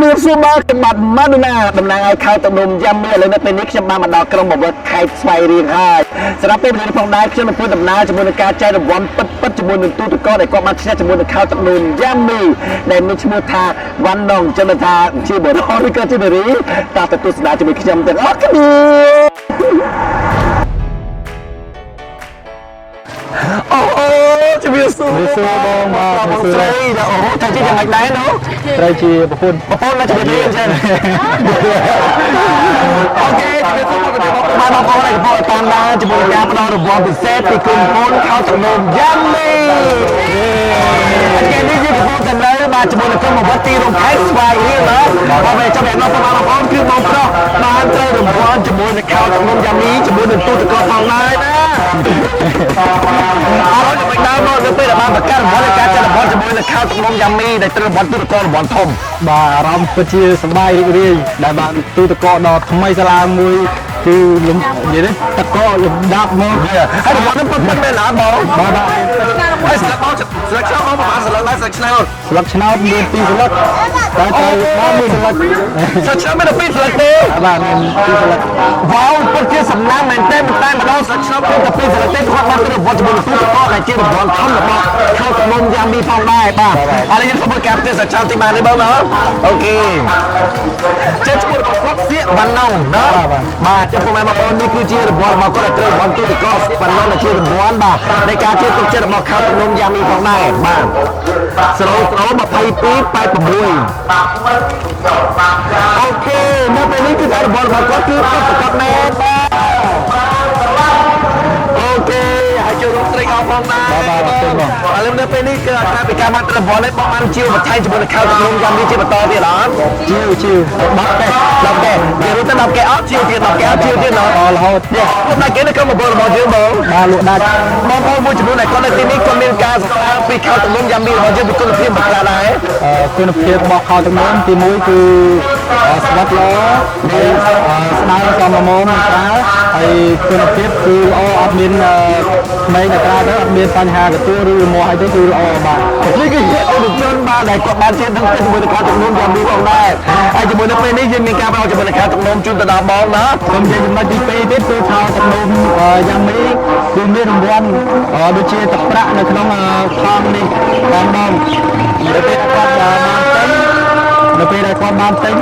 រាបសួរបាទខ្ញុំបាទម៉ាដូណាតំណាងឲ្យខោទឹកនំយ៉ាំមីឥឡូវនៅពេលនេះខ្ញុំបានមកដល់ក្រុងបវរខេត្តស្វាយរៀងហើយសម្រាប់ពេលនេះផងដែរខ្ញុំនឹងធ្វើដំណើរជាមួយនឹងការចែករង្វាន់ពិតពិតជាមួយនឹងទូទឹកកកដែលគាត់បានឈ្នះជាមួយនឹងខោទឹកនំយ៉ាំមីដែលមានឈ្មោះថាវ៉ាន់ណុងចាំមិនថាជាបរិសុទ្ធឬក៏ជានារីតើទៅទស្សនាជាមួយខ្ញុំទាំងអស់គ្នាអូអូជំរាបសួរ ជំរាបសួរបងបាទ បងស្រីអូតែជាយ៉ាងម៉េចដែរនោះ ត្រូវជាប្រពន្ធ បងប្អូនមកជំរាបលាអញ្ចឹង OK ជំរាបសួរបងប្អូនបាទបងប្អូនដែលកំពុងតាមដានជាមួយនឹងការផ្ដល់រង្វាន់ពិសេសពីក្រុមហ៊ុនខោទំនំយ៉ាំមីថ្ងៃនេះយើងកំពុងតែនៅបាទជាមួយនឹងក្រុមអវត្តទីរួមខេត្តស្វាយរៀងណាបងប្អូនចាំតែដល់បងប្អូនគឺបងប្រុសបានត្រូវរង្វាន់ជាមួយនឹងខោទំនំយ៉ាំមីជាមួយនឹងទូទឹកកកផងដែរណាអរគុណមិនដើមមកនៅពេលដែលបានប្រកាសរង្វាន់នៃការចាត់រង្វាន់ជាមួយនឹងខោទំនំយ៉ាំមីដែលត្រូវរង្វាន់ទូទឹកករង្វាន់ធំ បាទអារម្មណ៍ពិតជាសប្បាយរីករាយដែលបានទូទឹកកកដ៏ថ្មីសាឡាមួយគឺលំនិយាយទៅទឹកកកលំដាប់មក ហើយរង្វាន់នោះពិតពិតមែនអត់បង បាទបាទ ហើយស្លឹកបងស្លឹកឆ្នោតបងប្រហែលស្លឹកដែរស្លឹកឆ្នោត ស្លឹកឆ្នោតមានពីរស្លឹកតែត្រូវបានមួយស្លឹក ស្លឹកឆ្នោតមានតែពីរស្លឹកទេ បាទមានពីរស្លឹក វ៉ាវពិតជាសំណាងមែនទេតែម្ដងស្លឹកឆ្នោតមានតែពីរស្លឹកទេគាត់បានទៅរង្វាន់ជាមួយនឹងទូទឹកកកដែលជារង្វាន់ធំរបស់ខោទំនំយ៉ាមីផងដែរបាទឥឡូវយើងសូមធ្វើការផ្ទះស្លឹកឆ្នោតទីបាននេះបងណា OK ចេះឈ្មោះរបស់គាត់សៀកវ៉ាន់ណុងណាបាទចំពោះម៉ែបងប្អូននេះគឺជារង្វាន់របស់គាត់ដែលត្រូវរង្វាន់ទូទឹកកកសៀកវ៉ាន់ណុងដែលជារង្វាន់បាទនៃការជឿទុកចិត្តរបស់ខោទំនំយ៉ាមីផងដែរបាទ00 22 86 OK នៅពេលនេះគឺថារង្វាន់របស់គាត់គឺពិតប្រាកដមែនបាទ OK ហើយចូលរួមត្រេកអរផងដែរ បាទបាទអរគុណបង ឥឡូវនៅពេលនេះគឺថាពីការបានរង្វាន់នេះបងបានជាវបន្ថែមជាមួយនឹងខោទំនំយ៉ាងនេះជាបន្តទៀតអត់ ជាវជាវ 10កែ10កែនិយាយរួមទៅ10កែអត់ជាវទៀត10កែអត់ជាវទៀតណោះ អរហូត នេះខ្ញុំដាក់គេនៅក្នុងបបរបស់យើងបង បាទលក់ដាច់ បងប្អូនមួយចំនួនដែលគាត់នៅទីនេះគាត់មានការសរសើរពីខោទំនំយ៉ាងនេះរបស់យើងពីគុណភាពមកខ្លះដែរ អឺគុណភាពរបស់ខោទឹកនោមទីមួយគឺស្វិតល្អហើយស្ដើងសមល្មមនឹងប្រើហើយគុណភាពគឺល្អអត់មានក្មេងដែលប្រើទៅអត់មានបញ្ហាកទួលឬមាស់អីទេគឺល្អបាទ នេះគឺជាអនុជនបាទដែលគាត់បានចេះដឹងជាមួយនឹងខោទំនំយ៉ាងនេះផងដែរហើយជាមួយនៅពេលនេះយើងមានការផ្ដល់ជាមួយនឹងខោទំនំជូនទៅដល់បងណា សូមនិយាយចំណុចទី2ទៀតគឺខោទឹកនោមយ៉ាមីគឺមានរង្វាន់ដូចជាទឹកប្រាក់នៅក្នុងថងនេះបងបងនៅពេលគាត់បានទិញនៅពេលដែលគាត់បានទិញ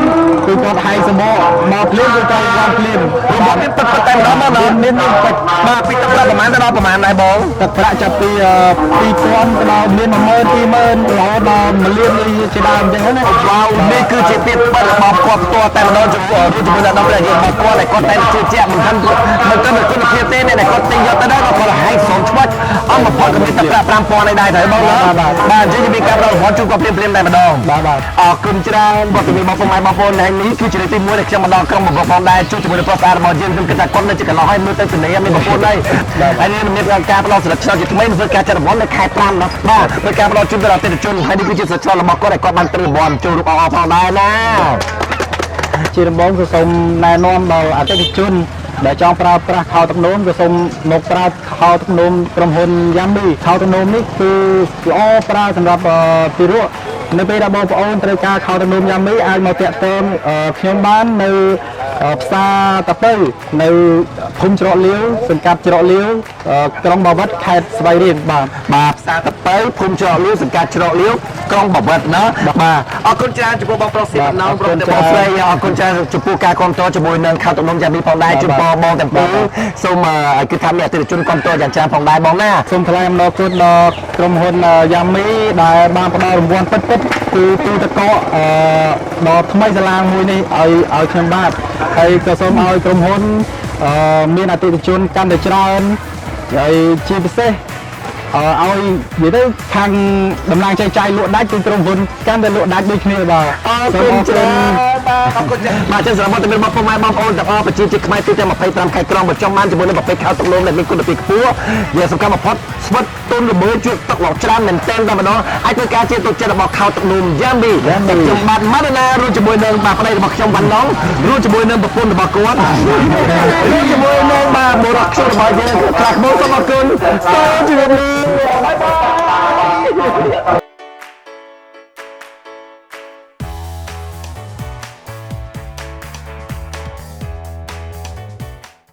គឺគាត់ហែកសម្បកមកភ្លាមគឺគាត់បានភ្លាម រង្វាន់នេះពិតពិតតែម្ដងមកណា មានមានពេជ្រ បាទពីទឹកប្រាក់ប្រហែលទៅដល់ប្រហែលដែរបង ទឹកប្រាក់ចាប់ពី2000ទៅដល់មាន10000 20000រហូតដល់1លាននេះជាដើមអញ្ចឹងណា វ៉ាវនេះគឺជាពាក្យពិតរបស់គាត់ផ្ទាល់តែម្ដងជាមួយជាមួយដល់ព្រះយារបស់គាត់ដែលគាត់តែជឿជាក់មិនថាមិនត្រឹមតែគុណភាពទេអ្នកដែលគាត់ទិញយកទៅដែរក៏គាត់ហែកស្រោមឆ្វាច់អស់បំផុតក៏មានទឹកប្រាក់5000នេះដែរត្រូវបងណាបាទអញ្ចឹងយើងមានការផ្ដល់រង្វាន់ជូនគាត់ភ្លាមៗតែម្ដង បាទបាទ អរគុណច្រើនបទជំរាបបងប្អូនម៉ែបងប្អូនថ្ងៃនេះគឺជាលើកទី1ដែលខ្ញុំមកដល់ក្រុមបងប្អូនដែរជួបជាមួយនឹងប្រុសស្អាតរបស់យើងខ្ញុំគិតថាគាត់នៅជាកន្លោះហើយមើលទៅសេនីមានបងប្អូនដែរហើយនេះមានការផ្ដល់សិលឹកឆ្នោតជាថ្មីធ្វើការចាត់រង្វាន់នៅខែ5ណាបាទធ្វើការផ្ដល់ជូនទៅដល់អតិថិជនហើយនេះគឺជាសិលឹកឆ្នោតរបស់គាត់ដែលគាត់បានត្រូវរង្វាន់ចូលរូបអរផងដែរណា ជាដំបូងក៏សូមណែនាំដល់អតិថិជនដែលចង់ប្រើប្រាស់ខោទឹកនោមក៏សូមមកប្រើខោទឹកនោមក្រុមហ៊ុន Yummy ខោទឹកនោមនេះគឺល្អប្រើសម្រាប់ទារកនៅពេលដែលបងប្អូនត្រូវការខោទឹកនោម Yummy អាចមកតាក់ទងខ្ញុំបាននៅផ្សារតាពៅនៅភូមិច្រកលាវសង្កាត់ច្រកលាវក្រុងបាវិតខេត្តស្វាយរៀងបាទ បាទផ្សារតពៅភូមិច្រកលាវសង្កាត់ច្រកលាវក្រុងបាវិតណាបាទអរគុណច្រើនចំពោះបងប្រុសសៀមណងប្រុសទាំងបងស្រីអរគុណច្រើនចំពោះការគាំទ្រជាមួយនឹងខោទំនំយ៉ាងនេះផងដែរជូនពរបងទាំងពីរសូមឲ្យគិតថាមានអតិថិជនគាំទ្រយ៉ាងច្រើនផងដែរបងណា សូមថ្លែងអំណរគុណដល់ក្រុមហ៊ុន Yummy ដែលបានផ្ដល់រង្វាន់ពិតៗគឺទូទឹកកកដ៏ថ្មីសាឡាងមួយនេះឲ្យឲ្យខ្ញុំបាទហើយក៏សូមឲ្យក្រុមហ៊ុនមានអតិថិជនកាន់តែច្រើនហើយជាពិសេសឲ្យនិយាយទៅខាងតំណាងចែកចាយលក់ដាច់គឺក្រុមហ៊ុនកាន់តែលក់ដាច់ដូចគ្នាបាទ អរគុណច្រើនបាទអរគុណច្រើនបាទចឹងសម្រាប់បងប្អូនម៉ែបងប្អូនទាំងអស់ប្រជាជាតិខ្មែរទូទាំង25ខេត្តក្រុងបើចង់បានជាមួយនឹងប្រភេទខោទឹកនោមដែលមានគុណភាពខ្ពស់យ៉ាងសំខាន់បំផុតស្វិតទុនល្មើជក់ទឹកឡច្រើនមែនទែនតែម្ដងអាចធ្វើការជាទុកចិត្តរបស់ខោទឹកនោមយ៉ាមីខ្ញុំបាទម៉ាដូណារួមជាមួយនឹងបាទប្តីរបស់ខ្ញុំវ៉ាន់ឡុងរួមជាមួយនឹងប្រពន្ធរបស់គាត់រួមជាមួយនឹងបាទបុរសខ្ញុំរបស់យើងខ្លះក្បូរសូមអរគុណសូមជម្រាបលា bye bye.